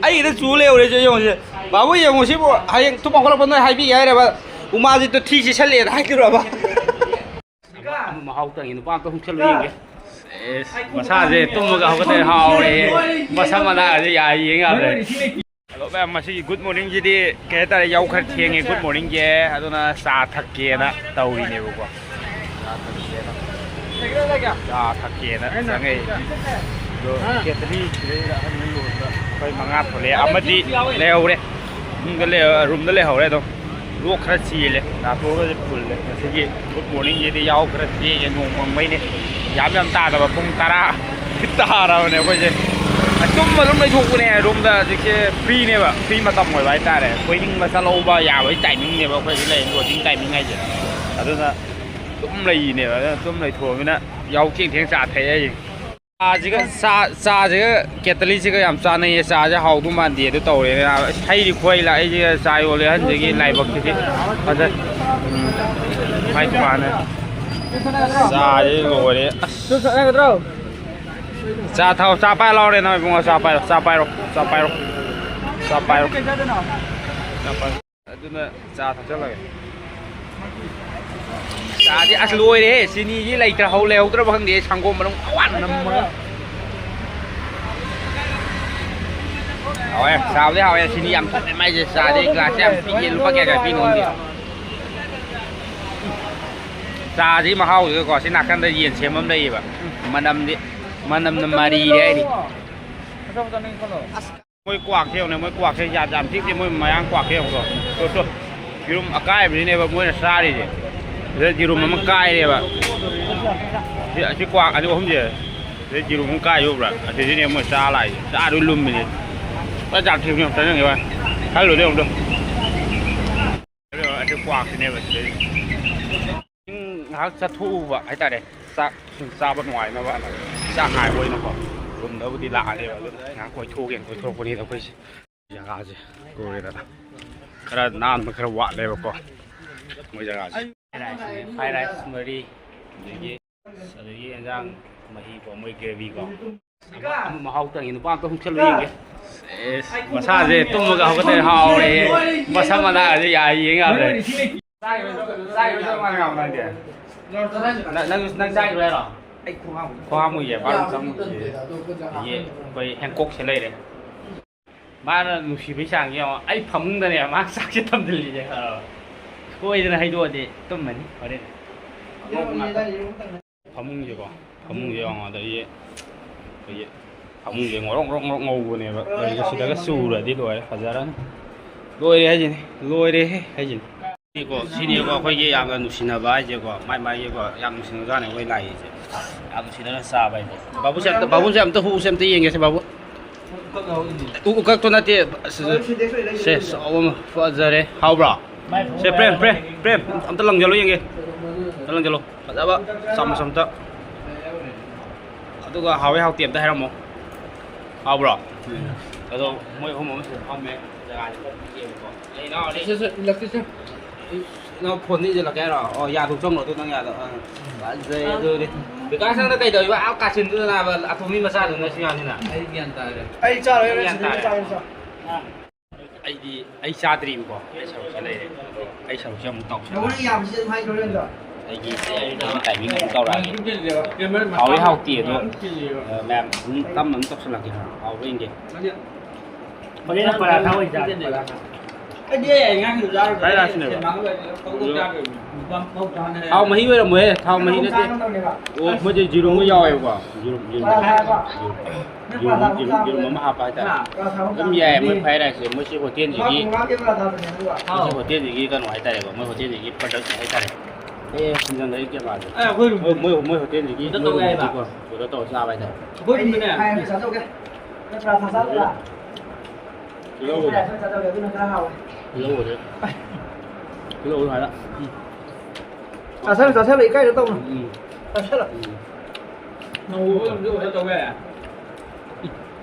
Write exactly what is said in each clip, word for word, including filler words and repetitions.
ꯑꯩꯒꯤꯗ ꯆꯨ ꯂꯩꯍꯧꯔꯦ ꯁꯦ, ꯌꯦꯡꯉꯨꯁꯦ꯫ ꯕꯥꯕꯨ, ꯌꯦꯡꯉꯨ ꯁꯤꯕꯨ, ꯍꯌꯦꯡ ꯇꯨꯝ ꯍꯧꯒꯠꯂꯛꯄ ꯅꯣꯏ ꯍꯥꯏꯕꯤꯒꯦ ꯍꯥꯏꯔꯕ? ꯎꯃꯥꯁꯤꯠꯇꯣ ꯊꯤ ꯁꯤꯠꯁꯜꯂꯦꯅ ꯍꯥꯏꯗꯣꯏꯔꯕ? ꯑꯃ, ꯑꯃ ꯃꯍꯥꯎ ꯇꯪꯉꯤ꯫ ꯅꯨꯄꯥ ꯑꯝꯇ ꯍꯨꯛꯁꯜꯂꯨ ꯌꯦꯡꯒꯦ꯫ ꯑꯦꯁ, ꯃꯁꯥꯁꯦ ꯇꯨꯝꯃꯒ ꯍꯧꯒꯠꯂꯦ, ꯍꯥꯎꯔꯦ꯫ ꯃꯁꯝ ꯃꯅꯥꯁꯦ ꯌꯥ ꯌꯦꯡ ꯌꯥꯗ꯭ꯔꯦ꯫ ꯍꯜꯂꯣ ꯃꯌꯥꯝ, ꯉꯁꯤꯒꯤ ꯒꯨꯗ ꯃꯣꯔꯅꯤꯡꯁꯤꯗꯤ ꯀꯩ ꯍꯥꯏꯇꯥꯔꯦ, ꯌꯥꯍꯧ ꯈꯔ ꯊꯦꯡꯉꯦ ꯒꯨꯗ ꯃꯣꯔꯅꯤꯡꯁꯦ꯫ ꯑꯗꯨꯅ ꯆꯥ ꯊꯛꯀꯦꯅ ꯇꯧꯔꯤꯅꯦꯕꯀꯣ꯫ ꯆꯥ ꯊꯛꯀꯦꯅ, ꯆꯥ ꯊꯛꯀꯦꯅ ꯆꯪꯉꯛꯏ꯫ ꯑꯗꯣ ꯀꯦꯇꯂꯤ ꯁꯤꯗꯩꯗ ꯑꯍꯟꯕ ꯌꯣꯟꯕ ꯑꯩꯈꯣꯏ ꯃꯉꯥ ꯊꯣꯛꯂꯛꯑꯦ, ꯑꯃꯗꯤ ꯂꯩꯍꯧꯔꯦ꯫ ꯏꯃꯨꯡꯗ ꯂꯩ-, ꯔꯨꯝꯗ ꯂꯩꯍꯧꯔꯦ ꯑꯗꯨꯝ꯫ ꯂꯣꯛ ꯈꯔ ꯆꯦꯜꯂꯦ, ꯅꯥꯇꯣꯟꯒꯁꯦ ꯐꯨꯜꯂꯦ꯫ ꯉꯁꯤꯒꯤ ꯒꯨꯗ ꯃꯣꯔꯅꯤꯡꯁꯤꯗꯤ ꯌꯥꯍꯧ ꯈꯔ ꯊꯦꯡꯉꯦ, ꯅꯣꯡ ꯃꯪꯕꯩꯅꯦ꯫ ꯌꯥꯝ ꯌꯥꯝ ꯇꯥꯗꯕ ꯄꯨꯡ ꯇꯔꯥ ꯇꯥꯔꯕꯅꯦ ꯑꯩꯈꯣꯏꯁꯦ꯫ ꯑꯗꯨꯝ ꯑꯗꯨꯝ ꯂꯩꯊꯣꯛꯄꯅꯦ ꯔꯨꯝꯗ꯫ ꯍꯧꯖꯤꯛꯁꯦ ꯐ꯭ꯔꯤꯅꯦꯕ, ꯐ꯭ꯔꯤ ꯃꯇꯝ ꯑꯣꯏꯕ ꯍꯥꯏꯇꯥꯔꯦ꯫ ꯀꯣꯏꯅꯤꯡꯕ ꯆꯠꯍꯧꯕ ꯌꯥꯕꯒꯤ ꯇꯥꯏꯃꯤꯡꯅꯦꯕ ꯑꯩꯈꯣꯏ ꯍꯧꯖꯤꯛ ꯂꯩꯔꯤ ꯂꯣꯗꯤꯡ ꯇꯥꯏꯃꯤꯡ ꯍꯥꯏꯁꯦ꯫ ꯑꯗꯨꯅ ꯑꯗꯨꯝ ꯂꯩꯔꯤꯅꯦꯕ꯫ ꯑꯗꯨꯅ ꯑꯗꯨꯝ ꯂꯩꯊꯣꯛꯑꯃꯤꯅ ꯌꯥꯍꯧ ꯊꯦꯡ ꯊꯦꯡ ꯆꯥ ꯊꯛꯑꯦ ꯍꯥꯏꯁꯦ꯫ ꯆꯥꯁꯤꯒ, ꯆꯥ-, ꯆꯥꯁꯤꯒ ꯀꯦꯇꯂꯤꯁꯤꯒ ꯌꯥꯝ ꯆꯥꯅꯩꯌꯦ꯫ ꯆꯥꯁꯦ ꯍꯥꯎꯗꯧ ꯃꯥꯟꯗꯦ ꯑꯗꯨ ꯇꯧꯔꯦꯅꯦ꯫ ꯑꯁ, ꯍꯩꯗꯤ ꯈꯨꯍꯩ ꯂꯥꯛꯏꯁꯦ ꯆꯥ ꯌꯣꯜꯂꯦ ꯑꯍꯟꯁꯤꯒꯤ ꯂꯥꯏꯕꯛꯁꯤꯗꯤ꯫ ꯐꯖꯩ꯫ ꯎꯝ꯫ ꯃꯥꯏ ꯗꯨꯀꯥꯟꯅꯦ꯫ ꯆꯥꯁꯦ ꯂꯣꯏꯔꯦ꯫ ꯑꯁ꯫ ꯆꯥ ꯊꯥꯎ, ꯆꯥ ꯄꯥꯏꯔ ꯂꯥꯎꯔꯦ ꯅꯪ ꯏꯕꯨꯡꯉꯣ꯫ ꯆꯥ ꯄꯥꯏꯔꯣ, ꯆꯥ ꯄꯥꯏꯔꯣ, ꯆꯥ ꯄꯥꯏꯔꯣ꯫ ꯆꯥ ꯄꯥꯏꯔꯣ꯫ ꯆꯥ ꯄꯥꯏꯔꯣ꯫ ꯑꯗꯨꯅ ꯆꯥ ꯊꯛꯆꯜꯂꯒꯦ꯫ ꯆꯥꯗꯤ ꯑꯁ ꯂꯣꯏꯔꯦꯍꯦ, ꯆꯤꯅꯤꯁꯤ ꯂꯩꯇ꯭ꯔ ꯍꯧ ꯂꯩꯍꯧꯗ꯭ꯔꯕ ꯈꯪꯗꯦ, ꯁꯪꯒꯣꯝ ꯃꯅꯨꯡ ꯑꯋꯥꯠ ꯅꯝꯃꯒ꯫ ꯍꯥꯎꯋꯦ, ꯆꯥꯕꯗꯤ ꯍꯥꯎꯋꯦ, ꯆꯤꯅꯤ ꯌꯥꯝ ꯊꯣꯛꯑꯦ ꯃꯥꯏꯁꯦ꯫ ꯆꯥꯗꯤ ꯒ꯭ꯂꯥꯁꯁꯦ ꯌꯥꯝ ꯄꯤꯛꯑꯦ, ꯂꯨꯄꯥ ꯀꯌꯥ ꯀꯌꯥ ꯄꯤꯅꯣ ꯈꯪꯗꯦ꯫ ꯆꯥꯁꯤ ꯃꯍꯥꯎꯁꯤꯒꯀꯣ, ꯁꯤ ꯅꯥꯀꯟꯗ ꯌꯦꯟ ꯁꯦꯝꯕ ꯑꯃ ꯂꯩꯌꯦꯕ꯫ ꯃꯅꯝꯗꯤ, ꯃꯅꯝꯅ ꯃꯥꯔꯤꯔꯦ ꯍꯥꯏꯔꯤ꯫ ꯃꯣꯏ ꯀ꯭ꯋꯥꯛꯁꯦ ꯌꯦꯡꯉꯨꯅꯦ, ꯃꯣꯏ ꯀ꯭ꯋꯥꯛꯁꯦ ꯌꯥꯝ ꯌꯥꯝ ꯊꯤꯛꯇꯦ, ꯃꯣꯏ ꯃꯌꯥꯡ ꯀ꯭ꯋꯥꯛꯁꯦ ꯌꯦꯡꯉꯨꯀꯣ꯫ ꯇꯣ, ꯇꯣ꯫ ꯌꯦꯔꯨꯝ ꯑꯀꯥꯏꯕꯁꯤꯅꯦꯕ ꯃꯣꯏꯅ ꯆꯥꯔꯤꯁꯦ꯫ ꯁꯤꯗ ꯌꯦꯔꯨꯝ ꯑꯃ ꯀꯥꯏꯔꯦꯕ꯫ ꯁꯤ, ꯑꯁꯤ ꯀ꯭ꯋꯥꯛ ꯑꯅꯤ ꯑꯍꯨꯝꯁꯦ꯫ ꯁꯤꯗ ꯌꯦꯔꯨꯝ ꯑꯃ ꯀꯥꯏꯕ ꯎꯕ꯭ꯔꯥ? ꯑꯁꯤꯁꯤꯅꯦ ꯃꯣꯏ ꯆꯥ ꯂꯥꯛꯏꯁꯦ꯫ ꯆꯥ ꯂꯣꯏ ꯂꯨꯝꯃꯤꯅꯦ꯫ ꯐꯖꯅ ꯆꯥꯛ ꯊꯤꯕꯅꯦ, ꯑꯝꯇ ꯆꯪꯉꯦ ꯚꯥꯏ꯫ ꯈꯜꯂꯨꯅꯦ ꯑꯝꯇ꯫ ꯑꯁꯤ ꯀ꯭ꯋꯥꯛꯁꯤꯅꯦꯕ ꯁꯤꯗꯩꯁꯦ꯫ ꯉꯥꯏꯍꯥꯛ ꯆꯠꯊꯣꯛꯎꯕ ꯍꯥꯏꯇꯥꯔꯦ꯫ ꯆꯥꯛ ꯁꯨꯝ ꯆꯥꯕ ꯅꯨꯡꯉꯥꯏꯅꯕꯅ ꯆꯥꯛ ꯉꯥꯏꯕ ꯑꯣꯏꯅꯀꯣ꯫ ꯔꯨꯝꯗꯕꯨꯗꯤ ꯂꯥꯛꯑꯅꯦꯕ꯫ ꯑꯗꯨ ꯉꯥꯏꯍꯥꯛ ꯀꯣꯏꯊꯣꯛꯀꯦꯅ ꯀꯣꯏꯊꯣꯔꯛꯄꯅꯤꯗ ꯑꯩꯈꯣꯏꯁꯦ꯫ ꯖꯒꯥꯁꯦ ꯀꯣꯏꯔꯦꯗꯅ ꯈꯔ ꯅꯥꯟꯕ ꯈꯔ ꯋꯥꯠꯂꯦꯕꯀꯣ ꯃꯣꯏ ꯖꯒꯥꯁꯦ꯫ ꯐ꯭ꯔꯥꯏ ꯔꯥꯏꯁ ꯃꯔꯤ, ꯑꯗꯒꯤ, ꯑꯗꯒꯤ ꯌꯦꯟꯖꯥꯡ ꯃꯍꯤꯀꯣ, ꯃꯣꯏ ꯒ꯭ꯔꯦꯚꯤꯀꯣ꯫ ꯑꯃ, ꯑꯃ ꯃꯍꯥꯎ ꯇꯪꯉꯤ꯫ ꯅꯨꯄꯥ ꯑꯝꯇ ꯍꯨꯛꯁꯜꯂꯨ ꯌꯦꯡꯒꯦ꯫ ꯑꯦꯁ, ꯃꯁꯥꯁꯦ ꯇꯨꯝꯃꯒ ꯍꯧꯒꯠꯂꯦ, ꯍꯥꯎꯔꯦ꯫ ꯃꯁꯝ ꯃꯅꯥꯒꯁꯦ ꯌꯥ ꯌꯦꯡ ꯌꯥꯗ꯭ꯔꯦ꯫ ꯅꯪ, ꯅꯪ, ꯅꯪ ꯆꯥꯈꯤꯔꯣꯏ ꯍꯥꯏꯔꯣ? ꯈꯣꯡ ꯍꯥꯝꯃꯨꯏꯌꯦ, ꯕꯥꯠꯔꯨꯝ ꯆꯪꯉꯨꯏꯌꯦ꯫ ꯑꯩꯈꯣꯏ ꯍꯦꯡꯀꯣꯛꯁꯦ ꯂꯩꯔꯦ꯫ ꯃꯥꯅ ꯅꯨꯡꯁꯤꯕꯩ ꯆꯥꯡꯁꯦ ꯌꯦꯡꯉꯣ, ꯑꯩ ꯐꯃꯨꯡꯗꯅꯦ ꯃꯥ ꯆꯥꯛꯁꯦ ꯊꯝꯖꯤꯜꯂꯤꯁꯦ꯫ ꯁꯣꯏꯗꯅ ꯍꯩꯗꯣꯛꯑꯗꯤ ꯇꯨꯝꯃꯅꯤ ꯍꯣꯔꯦꯟ꯫ ꯐꯃꯨꯡꯁꯦꯀꯣ, ꯐꯃꯨꯡꯁꯦ ꯌꯦꯡꯉꯣ, ꯑꯗꯒꯤ ꯑꯩꯈꯣꯏꯒꯤ ꯐꯃꯨꯡꯁꯦ ꯉꯧꯔꯣꯛ ꯉꯧꯔꯣꯛ ꯉꯧꯔꯣꯛ ꯉꯧꯕꯅꯦꯕ꯫ ꯑꯗꯨꯒ ꯁꯤꯗꯒ ꯆꯨꯔꯗꯤ ꯂꯣꯏꯔꯦ, ꯐꯖꯔꯅꯤ꯫ ꯂꯣꯏꯔꯦ ꯍꯥꯏꯁꯤꯅꯤ, ꯂꯣꯏꯔꯦꯍꯦ ꯍꯥꯏꯁꯤꯅꯤ꯫ ꯁꯤꯅꯤꯀꯣ, ꯁꯤꯅꯦꯕ ꯑꯩꯈꯣꯏꯒꯤ ꯌꯥꯝꯅ ꯅꯨꯡꯁꯤꯅꯕ ꯍꯥꯏꯁꯦꯀꯣ, ꯃꯥꯏ ꯃꯥꯏꯒꯤꯀꯣ ꯌꯥꯝ ꯅꯨꯡꯁꯤꯅꯕꯖꯥꯠꯅꯦ ꯑꯩꯈꯣꯏ ꯂꯥꯏꯁꯦ꯫ ꯌꯥꯝ ꯅꯨꯡꯁꯤꯅꯅ ꯆꯥꯕ ꯍꯥꯏꯁꯦ꯫ ꯕꯥꯕꯨꯁꯦ ꯑꯝꯇ, ꯕꯥꯕꯨꯁꯦ ꯑꯝꯇ ꯍꯨꯁꯦ ꯑꯝꯇ ꯌꯦꯡꯒꯦꯁꯦ ꯕꯥꯕꯨ꯫ ꯎ-, ꯎꯀꯛꯇꯣ ꯅꯠꯇꯦ꯫ ꯑꯁ, ꯁꯦ, ꯆꯥꯎꯕ ꯑꯃ ꯐꯖꯔꯦ꯫ ꯍꯥꯎꯕ꯭ꯔꯣ? ꯁꯦ, ꯄ꯭ꯔꯦꯝ, ꯄ꯭ꯔꯦꯝ, ꯄ꯭ꯔꯦꯝ, ꯑꯝꯇ ꯂꯪꯖꯜꯂꯣ ꯌꯦꯡꯒꯦ꯫ ꯑꯝꯇ ꯂꯪꯖꯜꯂꯣ꯫ ꯐꯖꯕ ꯆꯥꯃꯁ ꯑꯝꯇ꯫ ꯑꯗꯨꯒ ꯍꯥꯎꯋꯤ ꯍꯥꯎꯇꯦ ꯑꯝꯇ ꯍꯥꯏꯔꯝꯃꯣ꯫ ꯍꯥꯎꯕ꯭ꯔꯣ? ꯑꯗꯣ ꯃꯣꯏ ꯑꯍꯨꯝ ꯑꯃꯁꯨ ꯐꯝꯃꯦ꯫ ꯖꯒꯥꯁꯦ ꯈꯔ ꯄꯤꯛꯑꯦꯕꯀꯣ꯫ ꯑꯩ ꯏꯅꯥꯎ ꯁꯦ, ꯁꯦ, ꯁꯦ, ꯏꯜꯂꯛꯀꯦ, ꯁꯦ꯫ ꯅꯪ ꯐꯣꯟꯗ ꯏꯁꯤꯜꯂꯛꯀꯦ ꯍꯥꯏꯔꯣ? ꯑꯣ, ꯌꯥꯗꯣ ꯆꯪꯉꯣ, ꯑꯗꯨ ꯅꯪ ꯌꯥꯗꯣ꯫ ꯑꯥ꯫ ꯐꯖꯩ, ꯑꯗꯨꯗꯤ꯫ ꯕꯤꯀꯥꯁ, ꯅꯪꯅ ꯀꯩꯗꯧꯔꯤꯕ? ꯑꯥ, ꯀꯥꯆꯤꯟꯗꯨꯗ ꯅꯥꯕ ꯑꯇꯣꯝꯕꯤ ꯃꯆꯥꯗꯨꯅ ꯁꯤ ꯉꯥꯡꯁꯤꯅ꯫ ꯑꯩ ꯒ꯭ꯌꯥꯟ ꯇꯥꯔꯦ꯫ ꯑꯩ ꯆꯥꯔꯣꯏ, ꯑꯩ ꯒ꯭ꯌꯥꯟ ꯁꯤꯗ ꯇꯥꯔꯦ꯫ ꯆꯥꯔꯣꯏ, ꯆꯥꯔꯣꯏ꯫ ꯑꯩꯗꯤ, ꯑꯩ ꯆꯥꯗ꯭ꯔꯤꯕꯀꯣ꯫ ꯑꯩ ꯁꯔꯨꯛꯁꯦ ꯂꯩꯔꯦ꯫ ꯑꯩ ꯁꯔꯨꯛꯁꯦ ꯑꯃꯨꯛ ꯇꯧꯁꯦ꯫ ꯅꯉꯣꯟꯗ ꯌꯥꯝꯕꯁꯤꯗ ꯑꯗꯨꯝ ꯍꯥꯏꯈ꯭ꯔꯣ, ꯅꯠꯇ꯭ꯔꯣ? ꯑꯩꯒꯤ, ꯑꯩ ꯇꯥꯏꯃꯤꯡ ꯑꯃꯨꯛ ꯇꯧꯔꯛꯑꯒꯦ꯫ ꯍꯥꯎꯋꯤ ꯍꯥꯎꯇꯦ ꯑꯗꯣ, ꯑ, ꯃꯌꯥꯝ ꯑꯗꯨꯝ ꯇꯞꯅ ꯑꯗꯨꯝ ꯇꯧꯁꯜꯂꯛꯀꯦ꯫ ꯍꯥꯎꯕ꯭ꯔꯥ ꯌꯦꯡꯒꯦ꯫ ꯍꯣꯔꯦꯟ ꯄꯔꯥꯊꯥ ꯑꯣꯏꯅ ꯆꯥꯔꯁꯤ, ꯄꯔꯥꯊꯥ꯫ ꯑꯩꯗꯤ ꯉꯥꯡꯗꯨ ꯆꯥꯔꯣꯏ꯫ ꯐ꯭ꯔꯥꯏ ꯔꯥꯏꯁꯅꯦꯕ꯫ ꯁꯦꯟ ꯃꯥꯡꯍꯜꯂꯣꯏ꯫ ꯀꯕꯣꯛ ꯆꯥꯗꯣꯏꯅꯤ꯫ ꯃꯄꯥꯟ ꯃꯄꯥꯟ ꯊꯥꯅ ꯊꯥꯎ ꯃꯍꯤ ꯑꯣꯏꯔꯝꯃꯣꯏꯍꯦ, ꯊꯥꯎ ꯃꯍꯤ ꯅꯠꯇꯦ꯫ ꯑꯣ, ꯃꯣꯏꯁꯦ ꯖꯤꯔꯨꯝꯒ ꯌꯥꯎꯋꯦꯕꯀꯣ꯫ ꯖꯤꯔꯨꯝ, ꯖꯤꯔꯨꯝ꯫ ꯖꯤꯔꯨꯝ, ꯖꯤꯔꯨꯝ, ꯖꯤꯔꯨꯝ ꯑꯃ ꯍꯥꯞꯄ ꯍꯥꯏꯇꯥꯔꯦ꯫ ꯑꯗꯨꯝ ꯌꯥꯏ, ꯃꯣꯏ ꯐ꯭ꯔꯥꯏ ꯔꯥꯏꯁꯁꯦ꯫ ꯃꯣꯏꯁꯤ ꯍꯣꯇꯦꯜꯁꯤꯒꯤ, ꯃꯣꯏꯁꯤ ꯍꯣꯇꯦꯜꯁꯤꯒꯤ ꯀꯩꯅꯣ ꯍꯥꯏꯇꯥꯔꯦꯀꯣ, ꯃꯣꯏ ꯍꯣꯇꯦꯜꯁꯤꯒꯤ ꯄ꯭ꯔꯗꯛ ꯍꯥꯏꯇꯥꯔꯦ꯫ ꯑꯦ, ꯍꯟꯖꯟꯗ꯭ꯔꯦ ꯑꯩ ꯀꯦꯃꯦꯔꯥꯁꯦ꯫ ꯑꯦ, ꯑꯩꯈꯣꯏ ꯔꯨꯝꯗ ꯃꯣꯏ, ꯃꯣꯏ ꯍꯣꯇꯦꯜꯁꯤꯒꯤ, ꯍꯟꯗꯛ ꯃꯣꯏ ꯇꯧ ꯌꯥꯏꯕ? ꯔꯨꯝꯗꯒꯤꯀꯣ ꯑꯣꯔꯗꯔ ꯇꯧꯔ ꯆꯥꯕ ꯍꯥꯏꯇꯥꯔꯦ꯫ ꯑꯩꯈꯣꯏ ꯔꯨꯝꯗꯅꯦ꯫ ꯑꯩ ꯍꯥꯏꯔꯒ ꯆꯥꯊꯣꯛꯀꯦ꯫ ꯅꯠꯇ꯭ꯔꯥ, ꯆꯥ ꯆꯥꯗ꯭ꯔꯥ? ꯇꯤꯜꯍꯧ ꯍꯧꯔꯦ꯫ ꯆꯥ ꯆꯥꯗ꯭ꯔꯥ? ꯑꯗꯨꯅ ꯈꯔ ꯍꯥꯎꯋꯦ꯫ ꯇꯤꯜꯍꯧ ꯍꯧꯔꯦ꯫ ꯇꯤꯜꯍꯧ ꯍꯧꯔꯦ ꯍꯥꯏꯔ꯫ ꯎꯝ꯫ ꯆꯥꯁꯜꯂꯨ, ꯆꯥꯁꯜꯂꯨ, ꯏꯀꯥꯏꯗ ꯇꯧꯅꯨ꯫ ꯎꯝ꯫ ꯆꯥꯁꯜꯂꯨ꯫ ꯎꯝ꯫ ꯅꯪ ꯎꯕ ꯃꯇꯝꯗ ꯑꯣꯔꯗꯔ ꯇꯧꯕ ꯌꯥꯏ꯫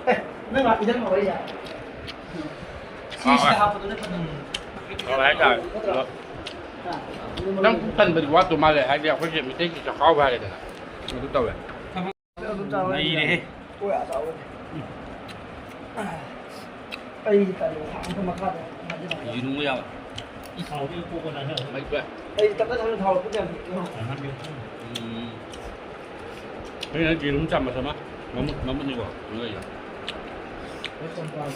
ꯑꯦ, ꯅꯣꯏ ꯃꯥ ꯄꯤꯖꯟꯕ ꯋꯥꯔꯤ ꯌꯥꯏ꯫ ꯍꯥꯎꯋꯦ꯫ ꯁꯤꯁꯤꯗ ꯍꯥꯞꯄꯗꯨꯅ ꯐꯖꯕꯅꯦ꯫ ꯍꯥꯎꯋꯦ ꯍꯥꯏꯇꯥꯔꯦ꯫ ꯈꯤꯇꯪ ꯄꯨꯛ ꯊꯟꯕꯗꯤ ꯋꯥꯠꯇꯧ ꯃꯥꯜꯂꯦ, ꯍꯥꯏꯗꯤ ꯑꯩꯈꯣꯏꯒꯤ ꯃꯩꯇꯩꯒꯤ ꯆꯥꯛꯍꯥꯎ ꯍꯥꯏꯔꯦꯗꯅ꯫ ꯑꯗꯨ ꯇꯧꯋꯦ꯫ ꯅꯩꯔꯦꯍꯦ꯫ ꯑꯩ ꯇꯜꯂꯦ, ꯊꯥꯡ ꯃꯈꯥꯗ ꯊꯥꯡꯖꯤꯜꯂꯛꯑꯦ꯫ ꯌꯦꯔꯨꯝꯒ ꯌꯥꯎꯋꯦ꯫ ꯏ ꯊꯥꯎꯗꯤ ꯀꯣꯛ ꯀꯣꯟꯅ ꯍꯥꯏꯔꯣ꯫ ꯃꯩ ꯄꯦ꯫ ꯑꯩ ꯇꯞꯅ ꯊꯥꯡꯖꯤꯜꯂꯣ, ꯊꯥꯎ ꯂꯧꯊꯣꯛꯄ ꯌꯥꯝ ꯊꯨꯏ꯫ ꯎꯝ꯫ ꯑꯩꯅ ꯌꯦꯔꯨꯝ ꯆꯥꯃꯁ ꯑꯃ, ꯃꯃꯨꯠ, ꯃꯃꯨꯠꯅꯤꯀꯣ, ꯅꯣꯏꯗꯣ꯫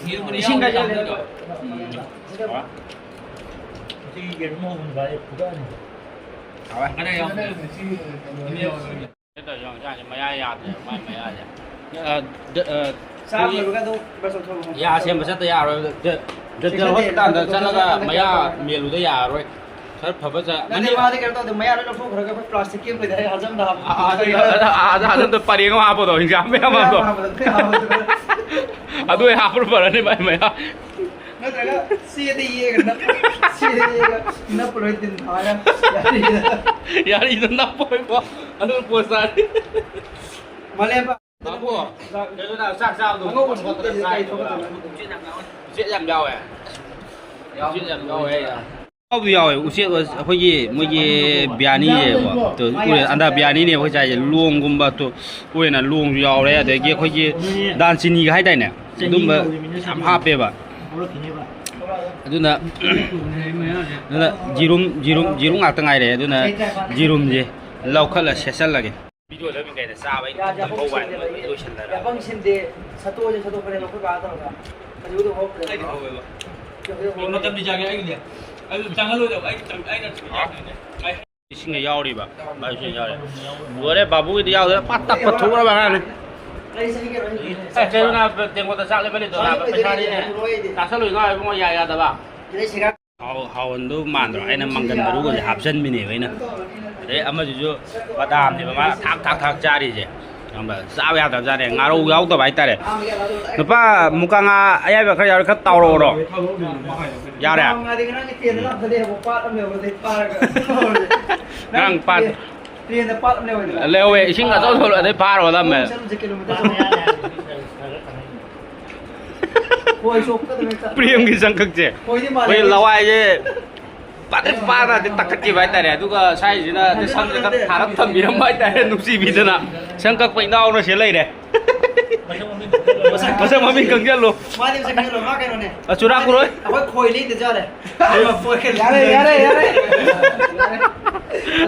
ꯌꯦꯔꯨꯝ ꯏꯁꯤꯡꯒ ꯌꯥꯎꯕ ꯌꯥꯎꯕ ꯌꯥꯎꯕ꯫ ꯎꯝ꯫ ꯍꯥ? ꯁꯤ ꯌꯦꯔꯨꯝ ꯍꯧꯕꯅꯤ ꯚꯥꯏ, ꯐꯨꯒꯠꯂꯅꯤ꯫ ꯍꯥꯎꯋꯦ꯫ ꯈꯔ ꯌꯥꯎꯕꯅꯦ꯫ ꯀꯩꯅꯣ ꯇꯧꯔꯤꯁꯦ ꯌꯦꯡꯉꯣ, ꯌꯥꯁꯦ ꯃꯌꯥ ꯌꯥꯗ꯭ꯔꯦ, ꯃꯥꯏ ꯃꯌꯥꯁꯦ꯫ ꯑ, ꯗ-, ꯑ, ꯆꯥꯕ ꯑꯩꯈꯣꯏꯒꯤ ꯂꯣꯏꯕꯒ ꯑꯗꯨꯝ ꯕ꯭ꯔꯁ ꯇꯧꯊꯣꯛꯑꯣ꯫ ꯌꯥ ꯁꯦꯝꯕ ꯆꯠꯇ ꯌꯥꯔꯣꯏ꯫ ꯗ-, ꯗꯦꯟꯇꯦꯜ ꯁꯦꯝꯕ ꯍꯣꯁꯄꯤꯇꯥꯜꯗ ꯆꯠꯇꯦ, ꯆꯠꯂꯒ ꯗꯣꯛꯇꯔ ꯃꯌꯥ ꯆꯠꯇꯦ꯫ ꯃꯦꯜꯂꯨꯗ ꯌꯥꯔꯣꯏ꯫ ꯈꯔ ꯐꯕ ꯆꯠ-, ꯅꯠꯇꯦ, ꯃꯅꯤ-, ꯃꯥꯗꯤ ꯀꯩꯅꯣ ꯇꯧꯗꯦ, ꯃꯌꯥ ꯂꯣꯏ ꯂꯧꯊꯣꯛꯈ꯭ꯔꯒ ꯑꯩꯈꯣꯏ ꯄ꯭ꯂꯥꯁꯇꯤꯛꯀꯤ ꯑꯃ ꯂꯩꯗꯥꯏ, ꯍꯥꯖꯝꯗ ꯍꯥꯞꯄ꯫ ꯑ-, ꯑ-, ꯑꯗꯨ, ꯑ-, ꯑ-, ꯑ-, ꯑꯗꯨ ꯄꯔꯦꯡ ꯑꯃ ꯍꯥꯞꯄꯗꯣ, ꯍꯤꯡꯖꯥꯝ ꯃꯌꯥꯝ ꯃꯌꯥ ꯍꯥꯞꯄꯗꯣ꯫ ꯍꯥꯞꯄꯗꯣ, ꯃꯌꯥ ꯍꯥꯞꯄꯗꯣ꯫ ꯑꯗꯨ ꯍꯦꯛ ꯍꯥꯞꯄꯅ ꯐꯔꯅꯤ, ꯚꯥꯏ, ꯃꯌꯥ꯫ ꯅꯠꯇ꯭ꯔꯒ ꯆꯦꯗ ꯌꯦꯛꯑꯒ ꯅꯞ-, ꯆꯦꯗ ꯌꯦꯛꯑꯒ ꯅꯞꯄ ꯂꯣꯏ ꯇꯤꯟ ꯊꯥꯔꯒ ꯌꯥꯔꯤꯗ꯫ ꯌꯥꯔꯤꯗ ꯅꯞꯄ ꯑꯣꯏꯕ꯫ ꯑꯗꯨ ꯄꯣꯁ ꯇꯥꯔꯦ꯫ ꯃꯥꯂꯦꯝꯕ꯫ ꯕꯥꯕꯨ, ꯀꯩꯅꯣꯗ ꯆꯥꯛ ꯆꯥꯕꯗꯣ ꯑꯉꯧꯕ ꯁꯨꯝ ꯇꯤꯟ ꯀꯩ ꯊꯣꯛꯀꯗꯕ? ꯎꯆꯦꯛ ꯌꯥꯝ ꯌꯥꯎꯋꯦ꯫ ꯎꯆꯦꯛ ꯌꯥꯝ ꯌꯥꯎꯋꯦ꯫ ꯌꯥꯎꯕꯨꯗꯤ ꯌꯥꯎꯋꯦ꯫ ꯎꯆꯦꯛ ꯑꯩꯈꯣꯏꯒꯤ ꯃꯣꯏꯒꯤ ꯕꯤꯔꯌꯥꯅꯤꯁꯦꯀꯣ꯫ ꯇꯨ, ꯎꯔꯦ, ꯑꯟꯗꯥ ꯕꯤꯔꯌꯥꯅꯤꯅꯦ ꯑꯩꯈꯣꯏ ꯆꯥꯏꯁꯦ꯫ ꯂꯣꯡꯒꯨꯝꯕ ꯇꯨ, ꯎꯔꯦꯅ ꯂꯣꯡꯁꯨ ꯌꯥꯎꯔꯦ꯫ ꯑꯗꯒꯤ ꯑꯩꯈꯣꯏꯒꯤ ꯗꯥꯜ ꯆꯤꯅꯤꯒ ꯍꯥꯏꯗꯥꯏꯅꯦ? ꯑꯗꯨꯝꯕ ꯌꯥꯝ ꯍꯥꯞꯄꯦꯕ꯫ ꯑꯗꯨꯅ, ꯑꯗꯨꯅ ꯌꯦꯔꯨꯝ, ꯌꯦꯔꯨꯝ, ꯌꯦꯔꯨꯝ ꯉꯥꯛꯇ ꯉꯥꯏꯔꯦ꯫ ꯑꯗꯨꯅ ꯌꯦꯔꯨꯝꯁꯦ ꯂꯧꯈꯠꯂ ꯁꯦꯠꯆꯜꯂꯒꯦ꯫ ꯚꯤꯗꯤꯑꯣ ꯂꯣꯏꯕ ꯀꯩꯗ ꯆꯥꯕ ꯑꯩꯅ ꯌꯥꯗꯦ, ꯇꯧꯍꯧꯕ ꯍꯥꯏꯅ ꯂꯣꯏ ꯂꯣꯏꯁꯤꯜꯂꯒ꯫ ꯌꯥꯐꯝ ꯁꯤꯟꯗꯦ, ꯁꯠꯇꯣꯛꯑꯁꯦ ꯁꯠꯇꯣꯛꯄꯅꯦ ꯑꯩꯈꯣꯏ ꯕꯥ ꯇꯧꯔꯒ꯫ ꯑꯗꯨꯗ ꯍꯧꯔꯛꯄꯗ ꯑꯩꯗꯤ ꯍꯧꯋꯦꯕ꯫ ꯃꯇꯝꯗꯤ ꯆꯪꯉꯦ ꯑꯩꯒꯤꯗꯤ꯫ ꯑꯩ ꯆꯪꯍꯜꯂꯣꯏꯗꯕ, ꯑꯩ ꯆꯪ-, ꯑꯩꯅ ꯆꯪꯉꯦ꯫ ꯏꯁꯤꯡꯒ ꯌꯥꯎꯔꯤꯕ, ꯏꯁꯤꯡ ꯌꯥꯎꯔꯤ꯫ ꯂꯣꯏꯔꯦ, ꯕꯥꯕꯨꯒꯤꯗꯤ ꯌꯥꯎꯗꯦ, ꯄꯠ ꯇꯠ ꯄꯠꯊꯣꯛꯈ꯭ꯔꯕ ꯑꯉꯥꯡꯅꯤ꯫ ꯑꯩ ꯆꯍꯤ ꯀꯩꯅꯣ ꯑꯩ ꯑꯦ, ꯀꯩꯅꯣ ꯅꯥꯕ, ꯇꯦꯡꯀꯣꯠꯇ ꯆꯥꯛ ꯂꯦꯝꯍꯜꯂꯤꯗꯣ ꯅꯥꯕ, ꯄꯩꯁꯥꯅꯤꯅꯦ꯫ ꯆꯥꯁꯜꯂꯨꯏ ꯉꯥ ꯏꯕꯨꯡꯉꯣ, ꯌꯥ ꯌꯥꯗꯕ꯫ ꯁꯤꯗꯩ ꯁꯤꯒꯥ ꯍꯥꯎ-, ꯍꯥꯎꯍꯟꯗꯧ ꯃꯥꯟꯗ꯭ꯔꯣ? ꯑꯩꯅ ꯃꯪꯒꯟ ꯃꯔꯨꯒꯁꯦ ꯍꯥꯞꯆꯟꯕꯤꯅꯦꯕ ꯑꯩꯅ꯫ ꯑꯗꯩ ꯑꯃꯁꯤꯁꯨ ꯕꯗꯥꯝꯅꯦꯕ ꯃꯥꯅ ꯊꯥꯛ ꯊꯥꯛ ꯊꯥꯛ ꯆꯥꯔꯤꯁꯦ꯫ ꯈꯪꯕ꯭ꯔꯥ? ꯆꯥꯕ ꯌꯥꯗꯕꯖꯥꯠꯅꯦ꯫ ꯉꯥꯔꯧ ꯌꯥꯎꯗꯕ ꯍꯥꯏꯇꯥꯔꯦ꯫ ꯅꯨꯄꯥ, ꯃꯨꯀꯥ ꯉꯥ ꯑꯌꯥꯏꯕ ꯈꯔ ꯌꯥꯎꯔꯦ, ꯈꯔ ꯇꯥꯎꯔꯛꯑꯣꯔꯣ? ꯌꯥꯔꯦ? ꯉꯥꯗꯤ ꯉꯔꯥꯡꯒꯤ ꯇꯦꯟꯗ ꯂꯥꯛꯄꯗꯗꯤ ꯑꯃꯨꯛ ꯄꯥꯠ ꯑꯃ ꯂꯩꯍꯧꯕꯗꯩ ꯐꯥꯔꯒ ꯉꯔꯥꯡ ꯄꯥꯠ ꯇꯦꯟꯗ ꯄꯥꯠ ꯑꯃ ꯂꯩꯍꯧꯋꯦꯗꯅ꯫ ꯂꯩꯍꯧꯋꯦ, ꯏꯁꯤꯡ ꯑꯆꯧ ꯑꯆꯧꯕ ꯑꯗꯩ ꯐꯥꯔꯨꯒꯗꯕꯅꯦ꯫ ꯆꯠꯂꯨꯁꯦ, ꯀꯤꯂꯣꯃꯤꯇꯔ ꯆꯍꯨꯝ꯫ ꯈꯣꯏ ꯆꯣꯞꯀꯗꯕꯅꯦ, ꯆꯠ-, ꯄ꯭ꯔꯦꯝꯒꯤ ꯆꯪꯈꯛꯁꯦ꯫ ꯈꯣꯏꯗꯤ ꯃꯥꯜꯂꯦ꯫ ꯑꯩꯈꯣꯏ ꯂꯋꯥꯏꯁꯦ ꯄꯥꯇ꯭ꯔꯤꯛ ꯄꯥꯅꯗꯤ ꯇꯛꯈꯠꯈꯤꯕ ꯍꯥꯏꯇꯥꯔꯦ꯫ ꯑꯗꯨꯒ ꯁ꯭ꯋꯥꯏꯁꯤꯅ ꯁꯝꯁꯦ ꯈꯔ ꯊꯥꯔꯞ ꯊꯝꯕꯤꯔꯝꯕ ꯍꯥꯏꯇꯥꯔꯦ, ꯅꯨꯡꯁꯤꯕꯤꯗꯅ꯫ ꯁꯝ ꯀꯛꯄ ꯏꯅꯥꯎꯅ ꯁꯤ ꯂꯩꯔꯦ꯫ ꯃꯁꯛ ꯃꯃꯤꯡ ꯈꯪꯖꯜꯂꯣ꯫ ꯃꯥꯗꯤ ꯃꯁꯛ ꯈꯪꯖꯜꯂꯣ, ꯃꯥ ꯀꯩꯅꯣꯅꯦ꯫ ꯑ, ꯆꯨꯔꯥꯀꯨꯔꯣꯟ꯫ ꯑꯩꯈꯣꯏ ꯈꯣꯏ ꯂꯦꯡꯗ ꯌꯥꯔꯦ꯫ ꯌꯥꯔꯦ, ꯌꯥꯔꯦ, ꯌꯥꯔꯦ꯫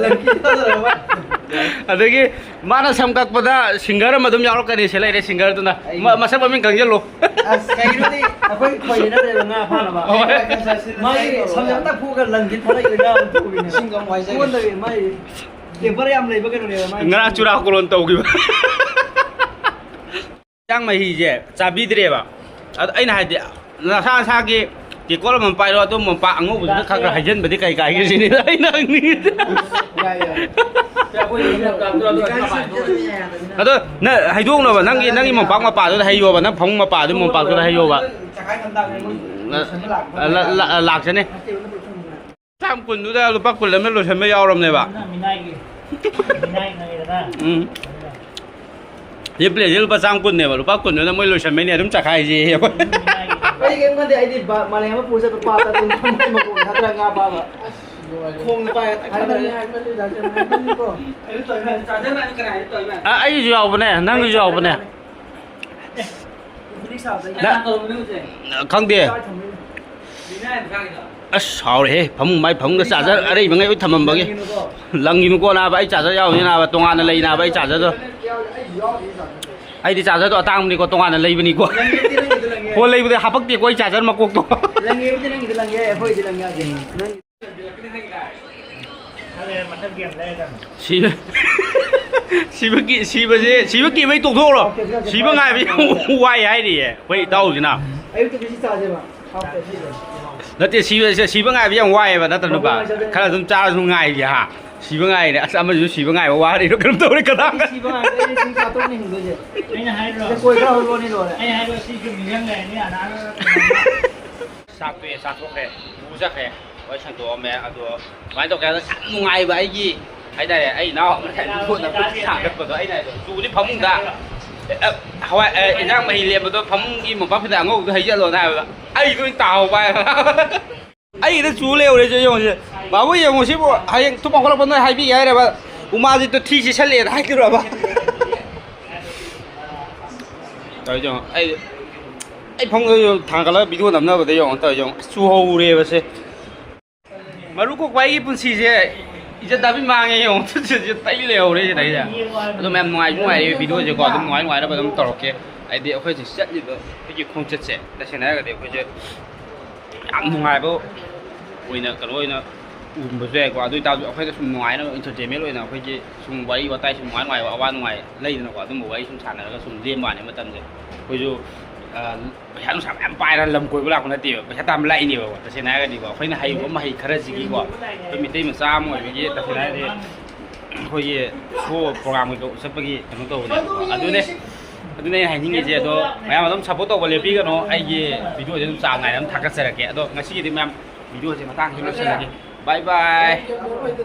ꯂꯪꯀꯤ ꯇꯧꯗꯅ ꯃꯥ꯫ ꯑꯗꯒꯤ ꯃꯥꯅ ꯁꯝ ꯀꯛꯄꯗ singer ꯑꯃ ꯑꯗꯨꯝ ꯌꯥꯎꯔꯛꯀꯅꯤ꯫ ꯁꯤ ꯂꯩꯔꯦ singerꯗꯨꯅ꯫ ꯑꯩ ꯃ-, ꯃꯁꯛ ꯃꯃꯤꯡ ꯈꯪꯖꯜꯂꯣ꯫ ꯑꯁ, ꯀꯩꯒꯤꯅꯣꯗꯤ ꯑꯩꯈꯣꯏ ꯈꯣꯏꯅꯗ꯭ꯔꯦꯕ ꯉꯥ ꯐꯥꯅꯕ꯫ ꯍꯣꯏ꯫ ꯃꯥꯒꯤ ꯁꯝꯁꯦ ꯑꯝꯇ ꯐꯨꯒ ꯂꯪꯒꯤ ꯊꯣꯛꯂꯛꯏꯗ ꯉꯥ ꯑꯃ ꯊꯣꯛꯏꯅꯦ꯫ ꯏꯁꯤꯡꯒ ꯑꯃꯨꯛ ꯍꯥꯏꯖꯒꯦ꯫ ꯐꯨꯍꯟꯗꯕꯤ ꯃꯥꯒꯤ temper ꯌꯥꯝ ꯂꯩꯕ ꯀꯩꯅꯣꯅꯦꯕ ꯃꯥꯒꯤ꯫ ꯉꯔꯥꯡ ꯆꯨꯔꯥꯀꯣꯔꯣꯟ ꯇꯧꯈꯤꯕ꯫ ꯏꯟꯖꯥꯡ ꯃꯍꯤꯁꯦ ꯆꯥꯕꯤꯗ꯭ꯔꯦꯕ꯫ ꯑꯗ ꯑꯩꯅ ꯍꯥꯏꯗꯤ, ꯅꯁꯥ ꯅꯁꯥꯒꯤ ꯇꯦꯡꯀꯣꯠ ꯑꯃ ꯄꯥꯏꯔꯣ, ꯑꯗꯨ ꯃꯣꯝꯄꯥꯛ ꯑꯉꯧꯕꯗꯨꯗ ꯈꯔ ꯈꯔ ꯍꯩꯖꯤꯟꯕꯗꯤ ꯀꯩ ꯀꯥꯏꯒꯦ ꯁꯤꯅꯤꯗ ꯑꯩꯅ ꯍꯪꯅꯤꯡꯉꯤꯁꯦ꯫ ꯌꯥꯏ, ꯌꯥꯏ꯫ ꯑꯗꯣ ꯅꯪ ꯍꯩꯗꯣꯛꯅꯕ, ꯅꯪꯒꯤ, ꯅꯪꯒꯤ ꯃꯣꯝꯄꯥꯛ ꯃꯄꯥꯗꯨꯗ ꯍꯩꯌꯣꯕ, ꯅꯪ ꯐꯃꯨꯡ ꯃꯄꯥꯗꯨ ꯃꯣꯝꯄꯥꯛꯇꯨꯗ ꯍꯩꯌꯣꯕ꯫ ꯂ-, ꯂ-, ꯂ-, ꯂꯥꯛꯆꯅꯤ꯫ ꯆꯥꯝ ꯀꯨꯟꯗꯨꯗ ꯂꯨꯄꯥ ꯀꯨꯟ ꯑꯃ ꯂꯣꯏꯁꯟꯕ ꯌꯥꯎꯔꯕꯅꯦꯕ꯫ ꯃꯤꯅꯥꯏꯒꯤ, ꯃꯤꯅꯥꯏ ꯈꯪꯉꯦꯗꯅ? ꯎꯝ꯫ ꯁꯤ plateꯁꯦ ꯂꯨꯄꯥ ꯆꯥꯝ ꯀꯨꯟꯅꯦꯕ, ꯂꯨꯄꯥ ꯀꯨꯟꯗꯨꯅ ꯃꯣꯏ ꯂꯣꯏꯁꯟꯕꯩꯅꯦ ꯑꯗꯨꯝ ꯆꯈꯥꯏꯁꯦ꯫ ꯑꯩ ꯀꯩꯝ ꯈꯟꯗꯦ, ꯑꯩꯗꯤ ꯕꯥ-, ꯃꯥꯂꯦꯝ ꯑꯃ ꯄꯨꯔ ꯆꯠꯄ ꯄꯥꯠꯇ ꯑꯗꯨꯝ ꯊꯝꯃꯣꯏ ꯃꯀꯣꯛ ꯊꯥꯗꯔ ꯉꯥ ꯐꯥꯕ꯫ ꯈꯣꯡꯅ ꯄꯥꯏꯔ ꯇꯛ ꯊꯥꯗꯔꯦ꯫ ꯑ, ꯑꯩꯒꯤꯁꯨ ꯌꯥꯎꯕꯅꯦ, ꯅꯪꯒꯤꯁꯨ ꯌꯥꯎꯕꯅꯦ꯫ ꯅ-, ꯈꯪꯗꯦ꯫ ꯑꯁ, ꯍꯥꯎꯔꯦꯍꯦ꯫ ꯐꯃꯨꯡ ꯃꯥꯏ ꯐꯃꯨꯡꯗ charger ꯑꯔꯩꯕꯉꯩ ꯂꯣꯏ ꯊꯝꯃꯝꯕꯒꯤ꯫ ꯂꯪꯒꯤꯅꯨꯀꯣ ꯅꯥꯕ, ꯑꯩ charger ꯌꯥꯎꯅꯤ ꯅꯥꯕ, ꯇꯣꯉꯥꯟꯅ ꯂꯩ ꯅꯥꯕ, ꯑꯩ chargerꯗꯣ꯫ ꯑꯩꯗꯤ chargerꯗꯣ ꯑꯇꯥꯡꯕꯅꯤꯀꯣ, ꯇꯣꯉꯥꯟꯅ ꯂꯩꯕꯅꯤꯀꯣ꯫ ꯐꯣꯟ ꯂꯩꯕꯗ ꯍꯥꯄꯛꯇꯦꯀꯣ ꯑꯩ charger ꯃꯀꯣꯛꯇꯣ꯫ ꯂꯪꯉꯦꯕꯨꯗꯤ ꯅꯪꯒꯤꯗꯤ ꯂꯪꯉꯦ, ꯑꯩꯈꯣꯏꯗꯤ ꯂꯪ ꯌꯥꯗꯦ꯫ ꯅꯪ ꯁꯤꯕ, ꯁꯤꯕꯒꯤ, ꯁꯤꯕꯁꯦ, ꯁꯤꯕ ꯀꯤꯕꯩ ꯇꯣꯛꯊꯣꯛꯎꯔꯣ꯫ ꯁꯤꯕ ꯉꯥꯏꯕ ꯌꯥꯝ ꯋꯥꯏ ꯍꯥꯏꯔꯤꯌꯦ ꯑꯩꯈꯣꯏ ꯏꯇꯥꯎꯁꯤꯅ꯫ ꯑꯌꯨꯛꯇ ꯕꯤꯁꯤ ꯆꯥꯁꯦꯕ꯫ ꯅꯠꯇꯦ, ꯁꯤꯕ, ꯁꯤꯕ ꯉꯥꯏꯕ ꯌꯥꯝ ꯋꯥꯏꯑꯦꯕ, ꯅꯠꯇ꯭ꯔ ꯅꯨꯄꯥ? ꯈꯔ ꯑꯗꯨꯝ ꯆꯥꯔꯁꯨ ꯉꯥꯏꯒꯦ, ꯍꯥ? ꯁꯤꯕ ꯉꯥꯏꯔꯦ꯫ ꯑꯁ, ꯑꯃꯁꯨ ꯁꯤꯕ ꯉꯥꯏꯕ ꯋꯥꯔꯤꯔꯣ ꯀꯩꯅꯣꯝ ꯇꯧꯔꯦ, ꯀꯅꯥ? ꯁꯤꯕ ꯉꯥꯏꯕ, ꯑꯩ ꯁꯨꯝ ꯆꯥꯊꯣꯛꯅꯤ ꯍꯤꯡꯗꯣꯏꯁꯦ꯫ ꯑꯩꯅ ꯍꯥꯏꯗ꯭ꯔꯣ? ꯁꯤꯗ ꯀꯣꯏ ꯈꯔ ꯍꯧꯔꯛꯑꯣꯅꯦ, ꯂꯣꯏꯔꯦ꯫ ꯑꯩꯅ ꯍꯥꯏꯗ꯭ꯔꯣ, ꯁꯤ ꯁꯨꯝ ꯅꯤꯡꯁꯤꯡ ꯂꯩꯔꯅꯤ, ꯑꯅꯥ ꯆꯥꯛ ꯇꯣꯛꯑꯦ, ꯆꯥꯊꯣꯛꯈ꯭ꯔꯦ, ꯄꯨ ꯆꯠꯈ꯭ꯔꯦ, ꯋꯥꯔꯤ ꯁꯥꯟꯗꯣꯛꯑꯝꯃꯦ꯫ ꯑꯗꯣ ꯀꯃꯥꯏꯅ ꯇꯧꯒꯦ ꯍꯥꯏꯗ, ꯌꯥꯝ ꯅꯨꯡꯉꯥꯏꯕ ꯑꯩꯒꯤ ꯍꯥꯏꯇꯥꯔꯦ, ꯑꯩ ꯏꯅꯥꯎ ꯑꯃꯅ ꯍꯥꯏꯕ ꯄꯣꯠ ꯑꯃ ꯁꯥꯒꯠꯄꯗꯣ, ꯑꯩꯅ ꯍꯥꯏꯗꯣ, ꯆꯨꯗꯤ ꯐꯃꯨꯡꯗ, ꯑꯦ, ꯑ, ꯍꯋꯥꯏ, ꯑꯦ, ꯏꯟꯖꯥꯡ ꯃꯍꯤ ꯂꯦꯝꯕꯗꯣ ꯐꯃꯨꯡꯒꯤ ꯃꯣꯝꯄꯥꯛ ꯐꯤꯗꯛ ꯑꯉꯧꯕꯗꯣ ꯍꯩꯖꯜꯂꯣꯅ ꯍꯥꯏꯕꯗ, ꯑꯩ ꯂꯣꯏ ꯇꯥꯍꯧꯕ ꯍꯥꯏꯕ꯫ ꯑꯩꯒꯤꯗ ꯆꯨ ꯂꯩꯍꯧꯔꯦ, ꯁꯦ ꯌꯦꯡꯉꯨꯁꯦ꯫ ꯕꯥꯕꯨ, ꯌꯦꯡꯉꯨ ꯁꯤꯕꯨ, ꯍꯌꯦꯡ ꯇꯨꯝ ꯍꯧꯒꯠꯂꯛꯄ ꯅꯣꯏ ꯍꯥꯏꯕꯤꯒꯦ ꯍꯥꯏꯔꯕ? ꯎꯃꯥꯁꯤꯗ ꯊꯤ ꯆꯤꯠꯁꯜꯂꯛꯑꯦꯅ ꯍꯥꯏꯗꯣꯏꯔꯕ? ꯇꯧꯔꯤꯁꯦ ꯌꯦꯡꯉꯣ꯫ ꯑꯩ ꯑꯩ ꯐꯃꯨꯡꯗ ꯊꯥꯡꯒꯠꯂꯒ ꯚꯤꯗꯤꯑꯣ ꯅꯝꯅꯕꯗ ꯌꯦꯡꯉꯣ ꯇꯧꯔꯤꯁꯦ ꯌꯦꯡꯉꯣ꯫ ꯆꯨꯍꯧꯔꯦꯕꯁꯦ꯫ ꯃꯔꯨ ꯀꯣꯛꯄ ꯑꯩꯒꯤ ꯄꯨꯟꯁꯤꯁꯦ ꯏꯖꯠ ꯗꯥꯕꯤ ꯃꯥꯡꯉꯦ ꯌꯦꯡꯉꯣ꯫ ꯇꯨꯠꯁꯦ ꯇꯩ ꯂꯩꯍꯧꯔꯦ ꯁꯤꯗꯩꯗ꯫ ꯑꯗꯣ ꯃꯌꯥꯝ ꯅꯨꯡꯉꯥꯏꯁꯨ ꯅꯨꯡꯉꯥꯏꯔꯦ ꯚꯤꯗꯤꯑꯣꯁꯦꯀꯣ꯫ ꯑꯗꯨꯝ ꯅꯨꯡꯉꯥꯏ ꯅꯨꯡꯉꯥꯏꯅꯕ ꯑꯗꯨꯝ ꯇꯧꯔꯛꯀꯦ꯫ ꯍꯥꯏꯗꯤ ꯑꯩꯈꯣꯏꯁꯦ ꯆꯠꯂꯤꯕ ꯑꯩꯈꯣꯏꯒꯤ ꯈꯣꯡꯆꯠꯁꯦ ꯇꯁꯦꯡꯅ ꯍꯥꯏꯔꯒꯗꯤ ꯑꯩꯈꯣꯏꯁꯦ ꯌꯥꯝ ꯅꯨꯡꯉꯥꯏꯕ ꯑꯣꯏꯅ ꯀꯩꯅꯣ ꯑꯣꯏꯅ ꯎꯔꯝꯕꯁꯨ ꯌꯥꯏꯀꯣ꯫ ꯑꯗꯨ ꯑꯣꯏꯇꯥꯔꯁꯨ ꯑꯩꯈꯣꯏꯗ ꯁꯨꯝ ꯅꯨꯡꯉꯥꯏꯅꯕ entertainment ꯑꯣꯏꯅ ꯑꯩꯈꯣꯏꯒꯤ ꯁꯨꯝ ꯋꯥꯔꯤ ꯋꯥꯇꯥꯏ ꯁꯨꯝ ꯅꯨꯡꯉꯥꯏ ꯅꯨꯡꯉꯥꯏꯕ ꯑꯋꯥ ꯅꯨꯡꯉꯥꯏ ꯂꯩꯗꯅꯀꯣ꯫ ꯑꯗꯨꯝꯕ ꯋꯥꯔꯤ ꯁꯨꯝ ꯁꯥꯟꯅꯔꯒ ꯁꯨꯝ ꯂꯦꯟꯕ ꯋꯥꯅꯤ ꯃꯇꯝꯁꯦ꯫ ꯑꯩꯈꯣꯏꯁꯨ ꯑ, ꯄꯩꯁꯥ ꯅꯨꯡꯁꯥ ꯃꯌꯥꯝ ꯄꯥꯏꯔ ꯂꯝ ꯀꯣꯏꯕ ꯂꯥꯛꯄ ꯅꯠꯇꯦꯕ꯫ ꯄꯩꯁꯥ ꯇꯥꯟꯕ ꯂꯥꯛꯏꯅꯦꯕ꯫ ꯇꯁꯦꯡꯅ ꯍꯥꯏꯔꯒꯗꯤꯀꯣ ꯑꯩꯈꯣꯏꯅ ꯍꯩꯔꯨꯕ ꯃꯍꯩ ꯈꯔꯁꯤꯒꯤꯀꯣ꯫ ꯑꯩꯈꯣꯏ ꯃꯤꯇꯩ ꯃꯆꯥ ꯑꯃ ꯑꯣꯏꯕꯒꯤ ꯇꯁꯦꯡꯅ ꯍꯥꯏꯔꯒꯗꯤ ꯑꯩꯈꯣꯏꯒꯤ ꯁꯣ ꯄ꯭ꯔꯣꯒ꯭ꯔꯥꯝꯒꯤꯗꯣ ꯆꯠꯄꯒꯤ ꯀꯩꯅꯣ ꯇꯧꯕꯅꯦꯕꯀꯣ꯫ ꯑꯗꯨꯅꯦ ꯑꯗꯨꯅꯦ ꯑꯩꯅ ꯍꯥꯏꯅꯤꯡꯉꯤꯁꯦ꯫ ꯑꯗꯣ ꯃꯌꯥꯝ ꯑꯗꯨꯝ support ꯇꯧꯕ ꯂꯦꯞꯄꯤꯒꯅꯣ꯫ ꯑꯩꯒꯤ ꯚꯤꯗꯤꯑꯣꯁꯦ ꯑꯗꯨꯝ ꯆꯥꯡ ꯅꯥꯏꯅ ꯑꯗꯨꯝ ꯊꯥꯒꯠꯆꯔꯛꯀꯦ꯫ ꯑꯗꯣ ꯉꯁꯤꯒꯤꯗꯤ ꯃꯌꯥꯝ ꯚꯤꯗꯤꯑꯣꯁꯦ ꯃꯇꯥꯡꯁꯤꯗ ꯂꯣꯏꯁꯤꯜꯂꯒꯦ꯫ Bye bye꯫